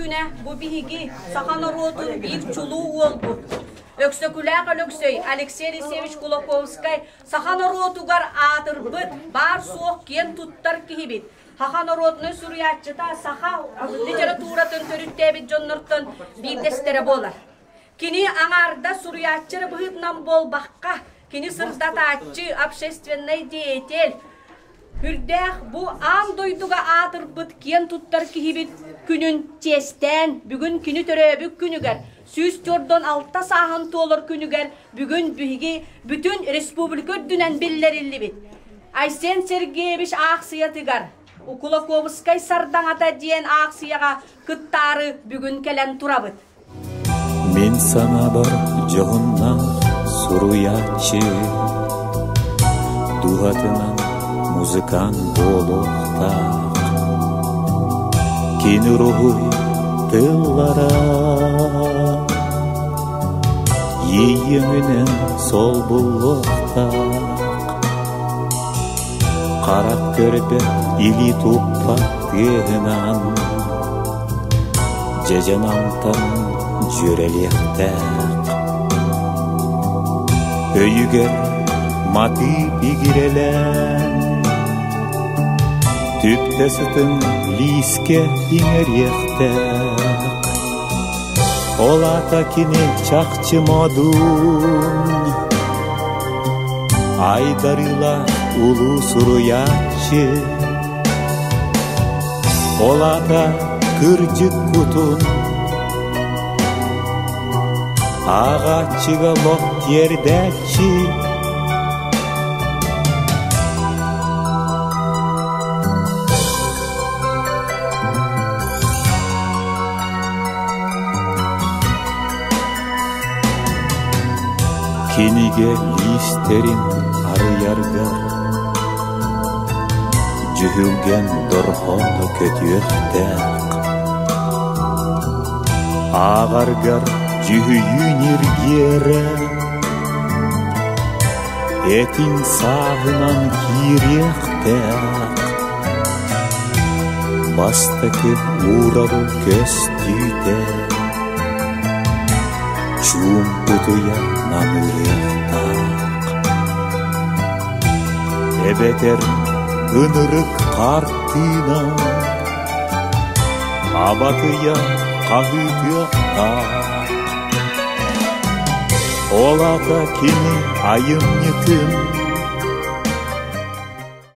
күнэ бу биһиги саха норуотун биир чулуу уолбут Өксөкүлээх Өлөксөй Алексей Алексеевич Кулаковскай саха норуотугар аатырбыт, баар-суох киэн туттар киһибит. Саха норуотунай суруйааччыта саха литературатын төрүттээбит дьоннортон биирдэстэрэ буолар. Кини аҥаардас суруйааччы эрэ быһыытынан буолбакка, кини сырдатааччы, общественнай деятель, Үрдээх бу аан дойдуга аатырбыт киэн туттар киһибит күнүн чиэстээн, бүгүн кини төрөөбүт күнүгэр, 146 сааһын туолар күнүгэр бүгүн биһиги бүтүн республика үрдүнэн биллэриллибит Айсен Сергеевич аахсыйатыгар Кулаковскай сардаҥата диэн аахсыйаҕа кыттаары бүгүн кэлэн турабыт. Мин санаабар дьоһуннаах суруйааччы Дууһатынан музыкант буолуохтаах Кини уруһуй тыллара Иэйиҥинэн солбуллуохтаах Харах көрбөт илии туппат тыаһынан Дьэдьэн амтан дьүөрэлиэхтээх Өйүгэр матыып игирэлээн Түптэ сытын лиискэ иҥэриэхтээх Ол аата кини чахчы модун Айдарыылаах улуу суруйааччы Ол аата кырдьык кутун Ааҕааччыга лоп тиэрдээччи Кинигэ лиистэрин арыйаргар Дьүһүлгэн дорҕооно көтүөхтээх Ааҕаргар дьүһүйүү ньиргиэрэ Этиҥ сааһынан киириэхтээх Бастакы уурабыл көстүүтэ Чуумпутуйа намырыахтаах Эбэтэр ынырык хартыына Абатыйа хаһыытыахтаах Ол аата кини айымньытын.